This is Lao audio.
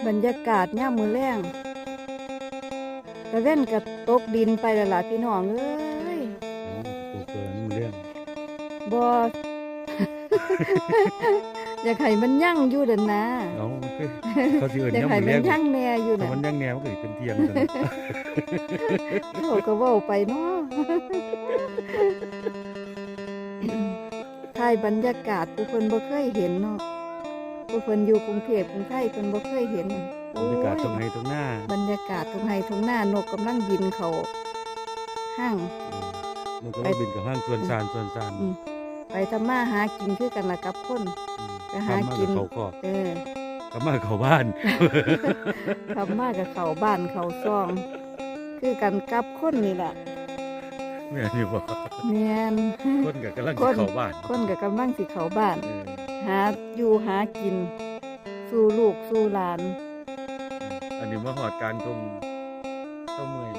ບັນຍາກາດຍາມມື້ແລງ ຕາເວັນກໍຕົກດິນໄປແລ້ວລະພີ່ນ້ອງເອີຍ. ເອົ້າ ຕົກຕອນມື້ແລງ ບໍ່ ຢາກໃຫ້ມັນຍັງຢູ່ນັ້ນນະ. ເອົ້າ ມັນຄື ເຂົາຊິເອີ້ນ ຢາກໃຫ້ມັນຍັງແດ່ຢູ່ນັ້ນ ຖ້າມັນຍັງແດ່ມັນກໍຊິເປັນທ່ຽງຊັ້ນ. ເວົ້າກໍເວົ້າໄປເນາະ ຖ່າຍບັນຍາກາດ ຜູ້ເພິ່ນບໍ່ເຄີຍເຫັນເນາະ ຜູ້ເພິ່ນຢູ່ກຸງເທບ ກຸງໄທ ເພິ່ນບໍ່ເຄີຍເຫັນ. ບັນຍາກາດ ໂອ້ຍ ທົ່ງໄຮ່ທົ່ງນາ ບັນຍາກາດທົ່ງໄຮ່ທົ່ງນາ ນົກກຳລັງບິນເຂົ້າຮັງ ເອີ ນົກກຳລັງບິນເຂົ້າຮັງ ສວນຊານ ສວນຊານ ອືມ ໄປທຳມາຫາກິນຄືກັນລະກັບຄົນ ອືມ ໄປຫາກິນ ກັບມາກໍເຂົ້າຄອກ ເອີ ກັບມາກໍເຂົ້າບ້ານ ກັບມາກໍເຂົ້າບ້ານເຂົ້າຊ່ອງ ຄືກັນກັບຄົນນີ້ລະ. ແມ່ນຢູ່ບໍ່? ແມ່ນ ຄົນກໍກຳລັງຊິເຂົ້າບ້ານ ຄົນກໍກຳລັງຊິເຂົ້າບ້ານ ເອີ ຫາຢູ່ຫາກິນສູ່ລູກສູ່ຫຼານ. ອັນນີ້ມາຮອດກາງທົ່ງ ເຮົາເມື່ອຍ